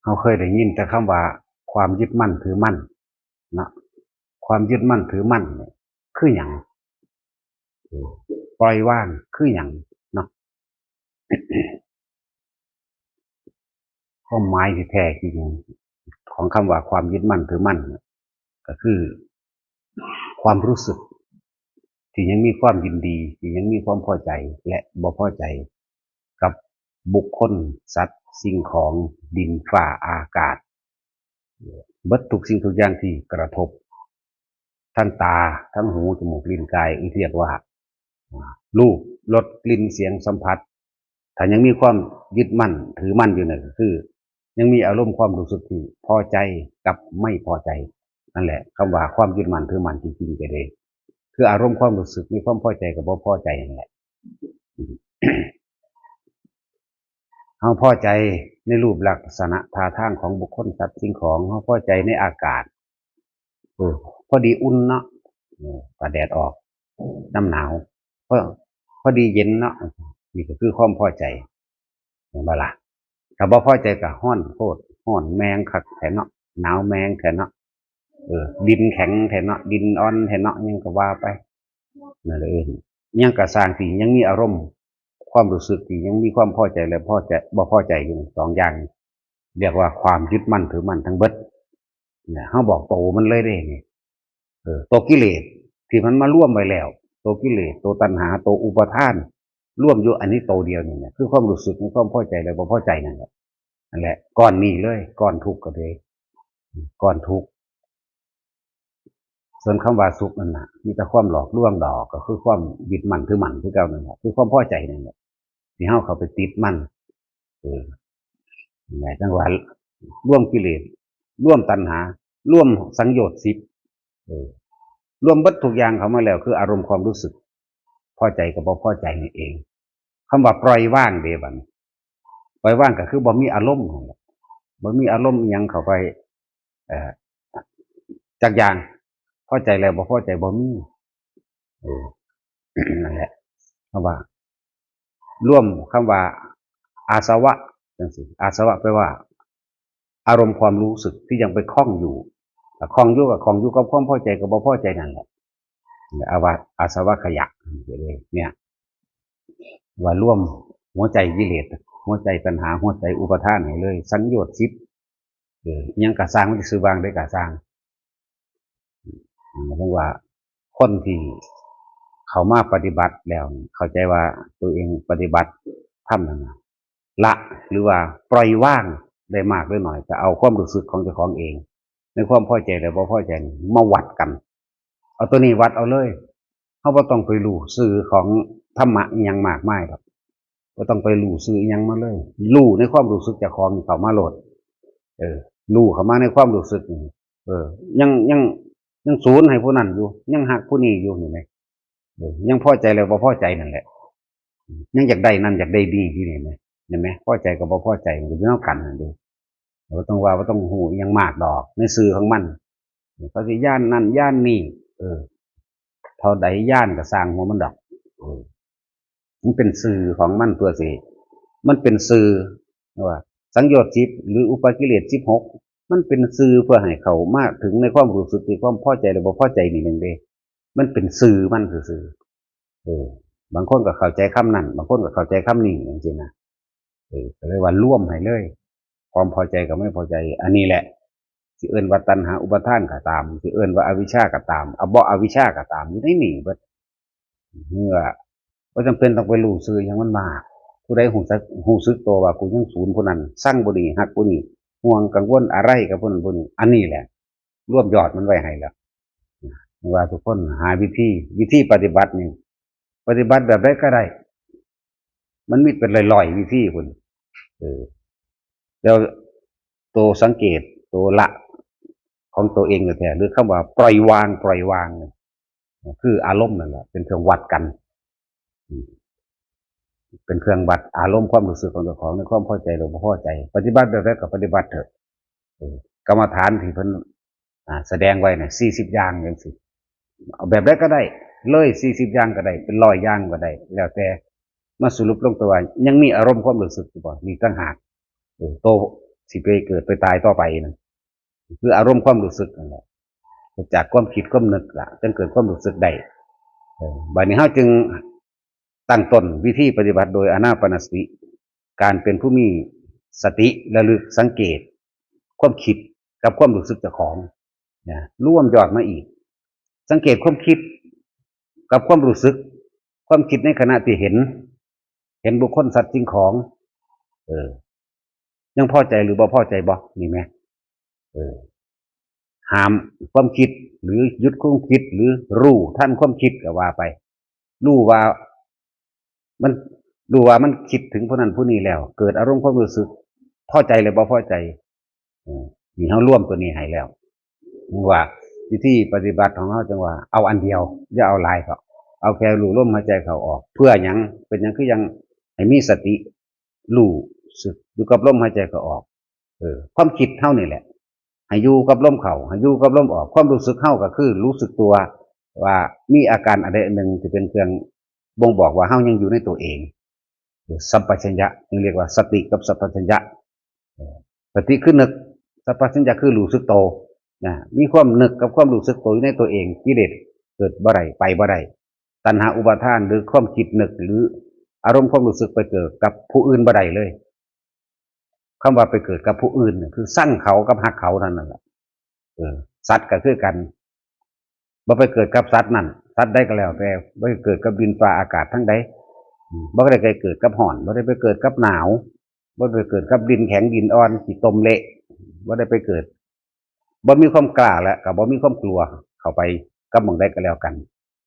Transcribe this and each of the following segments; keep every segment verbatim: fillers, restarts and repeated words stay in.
เราเคยได้ยินแต่คำว่าความยึดมั่นถือมั่นนะ ความยึดมั่นถือมั่นเนี่ยคือหยัง ปล่อยวางคือหยังเนาะ ความหมายที่แท้จริงของคำว่าความยึดมั่นถือมั่นเนี่ยก็คือ ความรู้สึก ที่ยังมีความยินดี ที่ยังมีความพอใจและบ่พอใจ กับบุคคล สัตว์ สิ่งของ ดิน ฟ้า อากาศ เบิดทุกสิ่งทุกอย่างที่กระทบ ทั้งตา ทั้งหู จมูก ลิ้น กาย ที่เรียกว่า รูป รส กลิ่น เสียง สัมผัส ถ้ายังมีความยึดมั่นถือมั่นอยู่นั่นก็คือ ยังมีอารมณ์ความรู้สึกที่พอใจกับไม่พอใจ นั่นแหละคำว่าความยึดมั่นถือมั่นจริงๆก็เลย คืออารมณ์ความรู้สึกมีความพอใจกับบ่พอใจนั่นแหละ เราพอใจในรูปลักษณะท่าทางของบุคคล สัตว์ สิ่งของ เราพอใจในอากาศ เออ พอดีอุ่นเนาะ เออ ก็แดดออก น้ำหนาว พอ พอดีเย็นเนาะ นี่ก็คือความพอใจ เห็นบ่ล่ะ ถ้าบ่พอใจก็ร้อนโพด ร้อนแฮงคักแท้เนาะ หนาวแฮงแท้เนาะ เออ ดินแข็งแท้เนาะ ดินอ่อนแท้เนาะ หยังก็ว่าไป นั่นแหละ เออ หยังก็ซ่างที่ยังมีอารมณ์ ความรู้สึกที่ยังมีความพอใจและพอใจ บ่พอใจอยู่สองอย่าง เรียกว่าความยึดมั่นถือมั่นทั้งเบิด เนี่ย เราบอกโตมันเลยเด้นี่ เออ ตัวกิเลสที่มันมารวมไว้แล้ว ตัวกิเลส ตัวตัณหา ตัวอุปาทาน รวมอยู่อันนี้โตเดียวนี่เนี่ย คือความรู้สึกในความพอใจและบ่พอใจนั่นแหละ นั่นแหละ ก้อนนี้เลย ก้อนทุกข์ก็เลย ก้อนทุกข์ ส่วนคำว่าสุขนั่นน่ะ มีแต่ความหลอกลวงดอก ก็คือความยึดมั่นถือมั่นคือเก่านั่นแหละ คือความพอใจนั่นแหละ ที่เราเข้าไปติดมัน เออ นั่นแหละ จั่งว่ารวมกิเลส รวมตัณหา รวมสังโยชน์สิบ เออ รวมเบิดทุกอย่างเข้ามาแล้ว คืออารมณ์ความรู้สึก พอใจกับบ่พอใจนั่นเอง คำว่าปล่อยวางเด้บัดนี้ ปล่อยวางก็คือบ่มีอารมณ์นั่นแหละ บ่มีอารมณ์อิหยังเข้าไป เอ่อ จักอย่าง พอใจแล้วบ่พอใจบ่มี เออ นั่นแหละ คำว่า รวมคำว่า อาสวะ จั่งซี้ อาสวะแปลว่า อารมณ์ความรู้สึกที่ยังไปคล้องอยู่ ถ้าคล้องอยู่ก็คล้องอยู่กับความพอใจกับบ่พอใจนั่นแหละ อาว่า อาสวะขยะ เนี่ย ว่ารวมหัวใจกิเลส หัวใจตัณหา หัวใจอุปาทานให้เลย สังโยชน์สิบ เออ อิหยังก็ซ่าง มันสิชื่อว่าจั่งใดก็ซ่าง อืม เรียกว่าคนที่เข้ามาปฏิบัติแล้ว เข้าใจว่าตัวเองปฏิบัติธรรมนั่นน่ะ ละ หรือว่าปล่อยวางได้มากหรือน้อย ก็เอาความรู้สึกของเจ้าของเอง ในความพอใจและบ่พอใจนี่มาวัดกัน เอาตัวนี้วัดเอาเลย เราบ่ต้องไปรู้ชื่อของธรรมะอิหยังมากมายดอก บ่ต้องไปรู้ชื่ออิหยังมาเลย รู้ในความรู้สึกเจ้าของนี่เข้ามาโลด เออ รู้เข้ามาในความรู้สึกนี่ เออ ยัง ยัง ยังศูนย์ให้ผู้นั้นอยู่ ยังฮักผู้นี้อยู่ เห็นไหม เออ ยังพอใจแล้วบ่พอใจนั่นแหละ ยังอยากได้นั่นอยากได้นี่อยู่ เห็นไหม เห็นไหม พอใจกับบ่พอใจมันก็อยู่นำกันนั่นเด้ บ่ต้องว่า บ่ต้องฮู้อิหยังมากดอก ในชื่อของมัน เขาสิย้านนั่นย้านนี่ เออ เท่าใดย้านก็ซ่างหัวมันดอก เออ มันเป็นชื่อของมันตัวสิ มันเป็นชื่อว่าสังโยชน์สิบ หรืออุปกิเลสสิบหก มันเป็นชื่อเพื่อให้เข้ามาถึงในความรู้สึกที่ความพอใจและบ่พอใจนี่นั่นเด้ มันเป็นชื่อมันซื่อๆ เออ บางคนก็เข้าใจคำนั้น บางคนก็เข้าใจคำนี้จั่งซี้นะ เออ ก็เลยว่ารวมให้เลย ความพอใจกับไม่พอใจ อันนี้แหละ สิเอิ้นว่าตัณหาอุปาทานก็ตาม สิเอิ้นว่าอวิชชาก็ตาม เอาบ่อวิชชาก็ตาม อยู่ในนี่เบิด เมื่อ บ่จำเป็นต้องไปรู้ชื่ออิหยังมันมาก ผู้ใดฮู้จัก ฮู้สึกตัวว่ากูยังศูนย์ผู้นั้น ซังผู้นี้ ฮักผู้นี้ ห่วงกังวลอะไรกับผู้นั้นผู้นี้ อันนี้แหละ รวบยอดมันไว้ให้แล้ว ว่าทุกคนหาวิธี วิธีปฏิบัตินี่ ปฏิบัติแบบใดก็ได้ มันมีเป็นร้อยๆวิธีพุ้น เออ แล้วตัวสังเกต ตัวละของตัวเองแท้ๆ หรือคำว่าปล่อยวาง ปล่อยวางเนี่ย คืออารมณ์นั่นแหละ เป็นเครื่องวัดกัน อืม เป็นเครื่องวัดอารมณ์ความรู้สึกของเจ้าของในความพอใจหรือบ่พอใจ ปฏิบัติแบบใดก็ปฏิบัติเถอะ เออ กรรมฐานที่เพิ่น อ่า แสดงไว้น่ะ สี่สิบอย่างจั่งซี้ เอาแบบใดก็ได้ เลย สี่สิบอย่างก็ได้ เป็นร้อยอย่างก็ได้ แล้วแต่ มาสรุปลงตัวว่ายังมีอารมณ์ความรู้สึกอยู่บ่ นี่ต่างหาก เออ โต สิไปเกิดไปตายต่อไปนั่น คืออารมณ์ความรู้สึกนั่นแหละ จากความคิดความนึกละ จึงเกิดความรู้สึกได้ เออ บัดนี้เฮาจึงตั้งต้นวิธีปฏิบัติโดยอานาปานสติ การเป็นผู้มีสติระลึกสังเกต ความคิดกับความรู้สึกเจ้าของ นะ รวมยอดมาอีก สังเกตความคิดกับความรู้สึก ความคิดในขณะที่เห็น เห็นบุคคลสัตว์สิ่งของ เออ ยังพอใจหรือบ่พอใจบ่ นี่แหม เออ ห้ามความคิด หรือหยุดความคิด หรือรู้ทันความคิดก็ว่าไป รู้ว่า มัน รู้ว่ามันคิดถึงผู้นั้นผู้นี้แล้ว เกิดอารมณ์ความรู้สึก พอใจหรือบ่พอใจ เออ นี่เฮารวมตัวนี้ให้แล้ว ว่าวิธีปฏิบัติของเฮาจังว่า เอาอันเดียว อย่าเอาหลายเถาะ เอาแค่รู้ลมหายใจเข้าออก เพื่อหยัง เป็นหยังคือยังให้มีสติ รู้สึกอยู่กับลมหายใจเข้าออก เออ ความคิดเฮานี่แหละ ให้อยู่กับลมเข้า ให้อยู่กับลมออก ความรู้สึกเฮาก็คือรู้สึกตัว ว่ามีอาการอันใดอันหนึ่งที่เป็นเครื่องบ่งบอกว่าเฮายังอยู่ในตัวเอง หรือสัมปชัญญะ จึงเรียกว่าสติกับสัมปชัญญะ เออ สติคือนึก สัมปชัญญะคือรู้สึกโต นะ มีความนึกกับความรู้สึกโตอยู่ในตัวเอง กิเลสเกิดบ่ได้ ไปบ่ได้ ตัณหาอุปาทาน หรือความคิดนึก หรืออารมณ์ความรู้สึกไปเกิดกับผู้อื่นบ่ได้เลย คำว่าไปเกิดกับผู้อื่นน่ะ คือซังเขากับฮักเขาเท่านั้นแหละ เออ สัตว์ก็คือกัน บ่ไปเกิดกับสัตว์นั่น สัตว์ใดก็แล้วแต่ บ่ไปเกิดกับดินฟ้าอากาศทั้งใด อืม บ่ได้ไปเกิดกับร้อน บ่ได้ไปเกิดกับหนาว บ่ได้ไปเกิดกับดินแข็งดินอ่อน ขี้ตมเละ บ่ได้ไปเกิด บ่มีความกล้าและก็บ่มีความกลัวเข้าไปกับหม่องใดก็แล้วกัน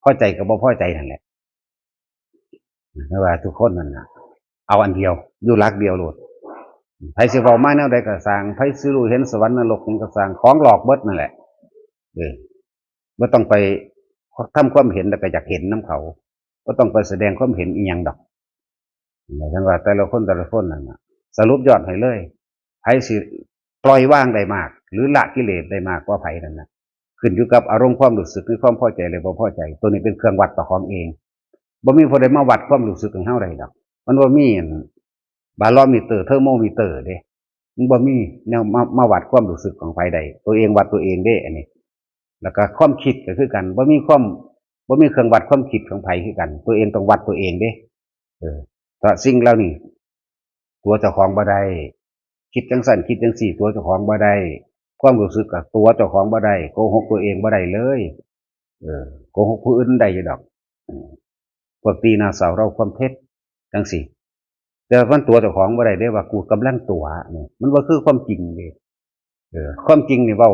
พอใจกับบ่พอใจนั่นแหละ แต่ว่าทุกคนนั่นน่ะ เอาอันเดียว อยู่หลักเดียวโลด ไผสิเว้ามาแนวใดก็ซ่าง ไผสิรู้เห็นสวรรค์นรกหยังก็ซ่าง ของหลอกเบิดนั่นแหละ เออ บ่ต้องไปทำความเห็นแล้วก็อยากเห็นนำเขา บ่ต้องไปแสดงความเห็นอีหยังดอก ท่านว่าแต่ละคนแต่ละคนนั่นน่ะ สรุปยอดให้เลย ไผสิปล่อยวางได้มาก หรือละกิเลสได้มากกว่าไผนั่นน่ะ ขึ้นอยู่กับอารมณ์ความรู้สึกในความพอใจหรือบ่พอใจ ตัวนี้เป็นเครื่องวัดเจ้าของเอง บ่มีผู้ใดมาวัดความรู้สึกของเฮาได้ดอก มันบ่มีอัน บาโรมิเตอร์ เทอร์โมมิเตอร์เด้ มันบ่มีแนวมา มาวัดความรู้สึกของไผได้ ตัวเองวัดตัวเองเด้ อันนี้ แล้วก็ความคิดก็คือกัน บ่มีความ บ่มีเครื่องวัดความคิดของไผคือกัน ตัวเองต้องวัดตัวเองเด้ เออ เพราะสิ่งเหล่านี้ ตัวเจ้าของบ่ได้ คิดจังซั่นคิดจังซี่ ตัวเจ้าของบ่ได้ ความรู้สึกก็ตัวเจ้าของบ่ได้ โกหกตัวเองบ่ได้เลย เออ โกหกผู้อื่นได้อยู่ดอก อืม พวกตีหน้าเศร้าเล่าความเท็จจังซี่ แต่มันตัวเจ้าของบ่ได้เด้ว่ากูกำลังตั๋วนี่ มันบ่คือความจริงเด้ เออ ความจริงนี่เว้า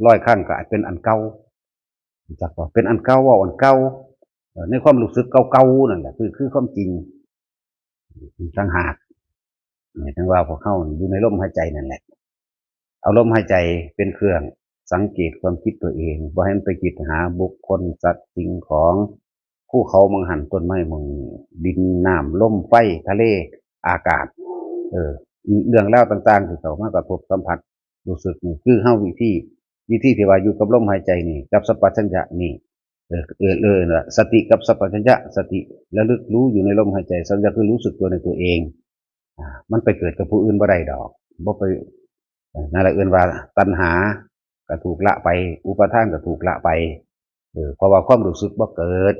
ร้อยครั้งก็อาจเป็นอันเก่า รู้จักบ่ เป็นอันเก่า เว้าอันเก่า เออ ในความรู้สึกเก่าๆนั่นแหละ คือ คือความจริงต่างหาก นี่ ถึงว่าพวกเฮาอยู่ในลมหายใจนั่นแหละ เอาลมหายใจเป็นเครื่องสังเกตความคิดตัวเอง บ่ให้มันไปคิดหาบุคคล สัตว์ สิ่งของ ภูเขาหม่องหั่น ต้นไม้หม่องนี้ ดิน น้ำ ลม ไฟ ทะเล อากาศ เออ เรื่องราวต่างๆที่เข้ามากระทบสัมผัส รู้สึกนี่ คือเฮาวิธี วิธีที่ว่าอยู่กับลมหายใจนี่ กับสัมปชัญญะนี่ เออ เออ เออ นั่นล่ะ สติกับสัมปชัญญะ สติระลึกรู้อยู่ในลมหายใจ สัมปชัญญะคือรู้สึกตัวในตัวเอง อ่า มันไปเกิดกับผู้อื่นบ่ได้ดอก บ่ไป เอ่อ นั่นแหละเอิ้นว่าตัณหาก็ถูกละไป อุปาทานก็ถูกละไป เออ เพราะว่าความรู้สึกบ่เกิด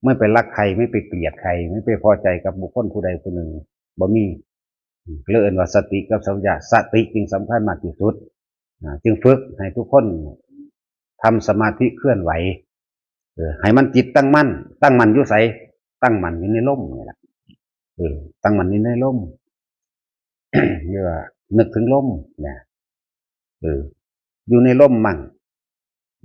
ไม่ไปรักใคร ไม่ไปเกลียดใคร ไม่ไปพอใจกับบุคคลผู้ใดผู้หนึ่ง บ่มี อืม ก็เลยเอิ้นว่าสติกับสัมปชัญญะ สติจึงสำคัญมากที่สุด อ่า จึงฝึกให้ทุกคนทำสมาธิเคลื่อนไหว เออ ให้มันจิตตั้งมั่น ตั้งมั่นอยู่ไส ตั้งมั่นอยู่ในลมนี่แหละ เออ ตั้งมั่นอยู่ในลม เรียกว่านึกถึงลมเนี่ย เออ อยู่ในลมมั่ง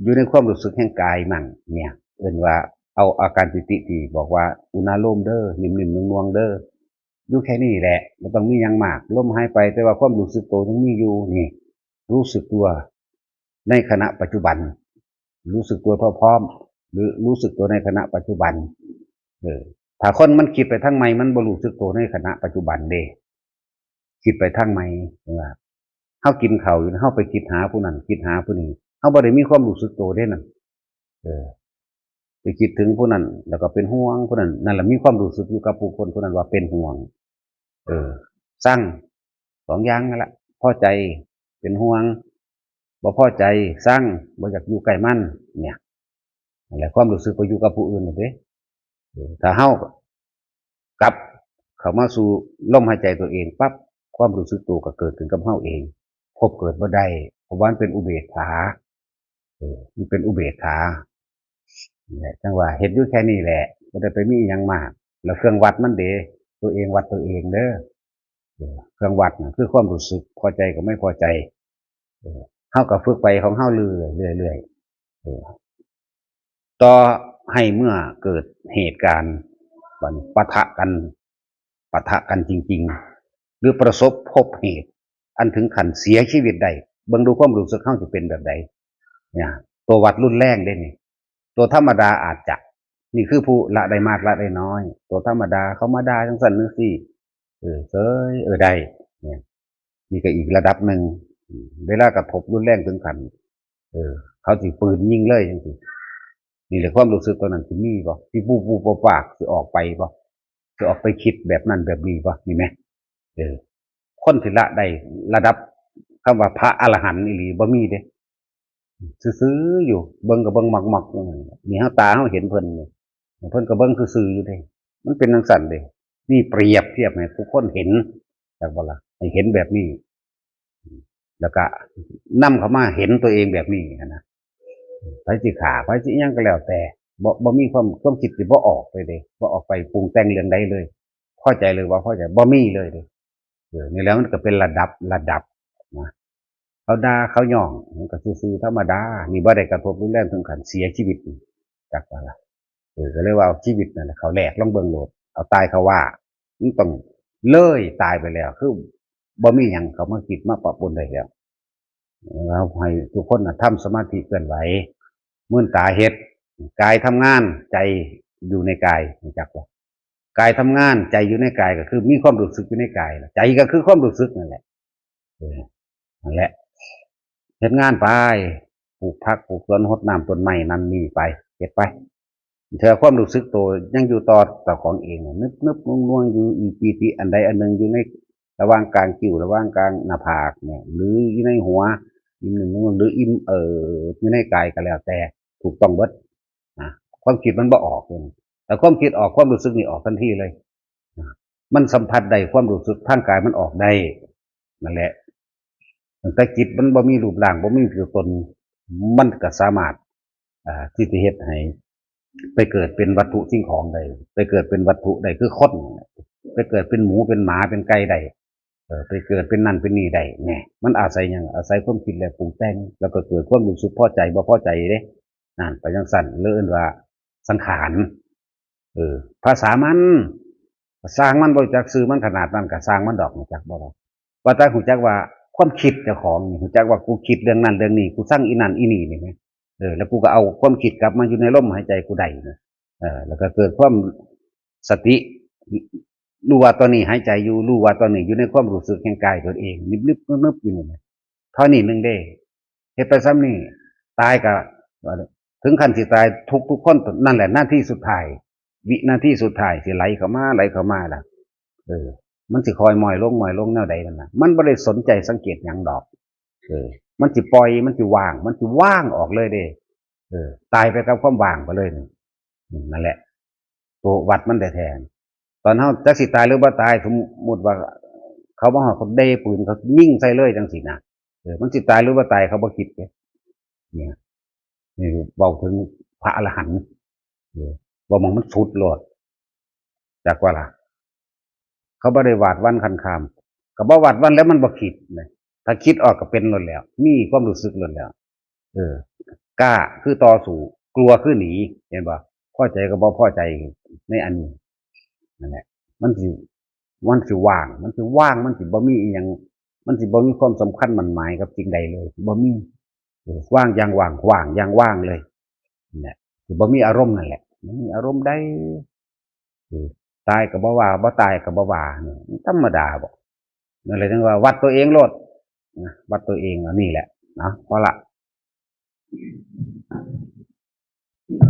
อยู่ในความรู้สึกแห่งกายมั่ง เนี่ย เอิ้นว่าเอาอาการปีติที่บอกว่าอุณาโลมเด้อ นิ่มๆ นวลๆ เด้อ อยู่แค่นี้แหละ บ่ต้องมีหยังมาก ลมหายไป แต่ว่าความรู้สึกตัวยังมีอยู่ นี่ รู้สึกตัวในขณะปัจจุบัน รู้สึกตัวพร้อมๆ หรือรู้สึกตัวในขณะปัจจุบัน เออ ถ้าคนมันคิดไปทางใหม่ มันบ่รู้สึกตัวในขณะปัจจุบันเด้ คิดไปทางใหม่ ว่าเฮากินข้าวอยู่ เฮาไปคิดหาผู้นั้น คิดหาผู้นี้ เฮาบ่ได้มีความรู้สึกตัวเด้นั่น เออ ไปคิดถึงผู้นั้น แล้วก็เป็นห่วงผู้นั้น นั่นแหละมีความรู้สึกอยู่กับผู้คนผู้นั้นว่าเป็นห่วง เออ ซัง สองอย่างนั่นแหละ อใจ เป็นห่วง บ่พอใจ ซัง บ่อยากอยู่ใกล้มัน เนี่ย นั่นแหละ ความรู้สึกไปอยู่กับผู้อื่นน่ะเด้ เออ ถ้าเฮา กลับเข้ามาสู่ลมหายใจตัวเองปั๊บ ความรู้สึกตัวก็เกิดขึ้นกับเฮาเอง พบเกิดบ่ได้ เพราะว่ามันเป็นอุเบกขา เออ มันเป็นอุเบกขา นี่แหละ จั่งว่าเฮ็ดอยู่แค่นี้แหละ บ่ได้ไปมีอิหยังมาก แล้วเครื่องวัดมันเด้ ตัวเองวัดตัวเองเด้อ เออ เครื่องวัดน่ะคือความรู้สึก พอใจกับไม่พอใจ เออ เฮาก็ฝึกไปของเฮาเรื่อยๆ เรื่อยๆ เออ ต่อให้เมื่อเกิดเหตุการณ์ บัดนี้ปะทะกัน ปะทะกันจริงๆ หรือประสบพบเหตุ อันถึงขั้นเสียชีวิตได้ เบิ่งดูความรู้สึกเฮาสิเป็นแบบใด เนี่ย ตัววัดรุนแรงเด้นี่ ตัวธรรมดาอาจจะ นี่คือผู้ละได้มากละได้น้อย ตัวธรรมดาเขามาด่าจั่งซั้นจั่งซี้ เออ เฉย เออ ได้ เนี่ย นี่ก็อีกระดับหนึ่ง อืม เวลากระทบรุนแรงถึงขั้น เออ เขาสิปืนยิงเลยจั่งซี้ นี่แหละความรู้สึกตอนนั้นสิมีบ่ สิปูปูปากๆ สิออกไปบ่ สิออกไปคิดแบบนั้นแบบนี้บ่ นี่แหม เออ คนที่ละได้ระดับคำว่าพระอรหันต์อีหลีบ่มีเด้ ซื่อๆ อยู่ เบิ่งก็เบิ่งหมอกๆ อืม นี่เฮาตาเฮาเห็นเพิ่นนี่ เพิ่นก็เบิ่งซื่อๆ อยู่เด้ มันเป็นจั่งซั้นเด้ นี่เปรียบเทียบให้ทุกคนเห็น จักบ่ล่ะ ให้เห็นแบบนี้ แล้วก็นำเข้ามาเห็นตัวเองแบบนี้หั้นนะ ไผสิฆ่า ไผสิอิหยังก็แล้วแต่ บ่ บ่มีความ ความคิดสิบ่ออกเลยเด้ บ่ออกไปปรุงแต่งเรื่องใดเลย พอใจหรือบ่พอใจ บ่มีเลยเด้ เออ นี่แหละมันก็เป็นระดับ ระดับนะ เขาด่าเขาหยอง มันก็ซื่อๆ ธรรมดา นี่บ่ได้กระทบรุนแรงถึงขั้นเสียชีวิต จักว่าล่ะ เออ ก็เลยว่าเอาชีวิตนั่นแหละ เขาแลกลองเบิ่งโลด เอาตายเขาว่า มันต้องเลยตายไปแล้ว คือบ่มีหยังเขามาคิดมาปะปนได้แล้ว เราให้ทุกคนน่ะทำสมาธิเคลื่อนไหว มืนตาเฮ็ด กายทำงาน ใจอยู่ในกาย รู้จักบ่ กายทำงาน ใจอยู่ในกาย ก็คือมีความรู้สึกอยู่ในกาย ใจก็คือความรู้สึกนั่นแหละ เออ นั่นแหละ เฮ็ดงานไป ปลูกผัก ปลูกสวน รดน้ำต้นไม้นั่นนี่ไป เฮ็ดไป เทื่อความรู้สึกตัวยังอยู่ต่อเจ้าของเองน่ะ นึบๆ หน่วงๆ อยู่ อีปีติอันใดอันหนึ่งอยู่ในระหว่างกลางคิ้ว ระหว่างกลางหน้าผากเนี่ย หรืออยู่ในหัว อีหนึ่ง หรืออี เอ่อ อยู่ในกายก็แล้วแต่ ถูกต้องเบิดนะ ความคิดมันบ่ออกเลย แต่ความคิดออก ความรู้สึกนี่ออกทันทีเลยนะ มันสัมผัสได้ ความรู้สึกทางกายมันออกได้ นั่นแหละ ตั้งแต่จิตมันบ่มีรูปร่าง บ่มีตัวตน มันก็สามารถ อ่า ที่จะเฮ็ดให้ ไปเกิดเป็นวัตถุสิ่งของได้ ไปเกิดเป็นวัตถุได้ คือคน ไปเกิดเป็นหมู เป็นหมา เป็นไก่ได้ เออ ไปเกิดเป็นนั่นเป็นนี่ได้ เนี่ย มันอาศัยหยัง อาศัยความคิดและปรุงแต่ง แล้วก็เกิดความรู้สึกพอใจ บ่พอใจเด้ นั่น ไปจั่งซั้น เลยเอิ้นว่าสังขาร เออ ภาษามัน ช่างมัน บ่รู้จักชื่อมันขนาดนั้น ก็ช่างมันดอก รู้จักบ่ล่ะ ว่าแต่รู้จักว่าความคิดเจ้าของนี่ รู้จักว่ากูคิดเรื่องนั้นเรื่องนี้ กูซังอีนั่นอีนี่นี่แหม เออ แล้วกูก็เอาความคิดกลับมาอยู่ในลมหายใจกูได้นะ เออ แล้วก็เกิดความสติ รู้ว่าตอนนี้หายใจอยู่ รู้ว่าตอนนี้อยู่ในความรู้สึกแห่งกายตนเอง นึบๆ นึบๆ อยู่นี่นะ เท่านี้หนึ่งเด้ เฮ็ดไปส่ำนี้ ตายก็ ถึงขั้นสิตายทุกๆ คน นั่นแหละนาทีสุดท้าย วินาทีสุดท้ายสิไหลเข้ามา ไหลเข้ามาล่ะ เออ มันสิค่อยม้อยลง ม้อยลงแนวใดนั่นน่ะ มันบ่ได้สนใจสังเกตหยังดอก เออ มันสิปล่อย มันสิว่าง มันสิว่างออกเลยเด้ เออ ตายไปกับความว่างไปเลยนี่ อืม นั่นแหละ ตัววัดมันแท้ๆ ตอนเฮาจักสิตายหรือบ่ตาย สมมุติว่าเขามาฮอด เขาเดปืน เขายิงใส่เลยจั่งซี้นะ เออ มันสิตายหรือบ่ตาย เขาบ่คิดเด้ เนี่ย นี่เว้าถึงพระอรหันต์ เออ เว้าหม่องมันสุดโลด จักว่าล่ะ เขาบ่ได้หวาดหวั่นคันคาม ก็บ่หวาดหวั่นแล้ว มันบ่คิดนะ ถ้าคิดออกก็เป็นโลดแล้ว มีความรู้สึกโลดแล้ว เออ กล้าคือต่อสู้ กลัวคือหนี เห็นบ่ พอใจก็บ่พอใจในอันนี้ นั่นแหละ มันสิ มันสิว่าง มันสิว่าง มันสิบ่มีอิหยัง มันสิบ่มีความสำคัญหมั้นหมายกับสิ่งใดเลย บ่มี เออ ว่างอย่างว่าง ว่างอย่างว่างเลย เนี่ย สิบ่มีอารมณ์นั่นแหละ บ่มีอารมณ์ใด เออ ตายก็บ่ว่า บ่ตายก็บ่ว่า นี่มันธรรมดาบ่ นั่นแหละ จั่งว่าวัดตัวเองโลด นะ วัดตัวเอง อันนี้แหละ นะ พอละ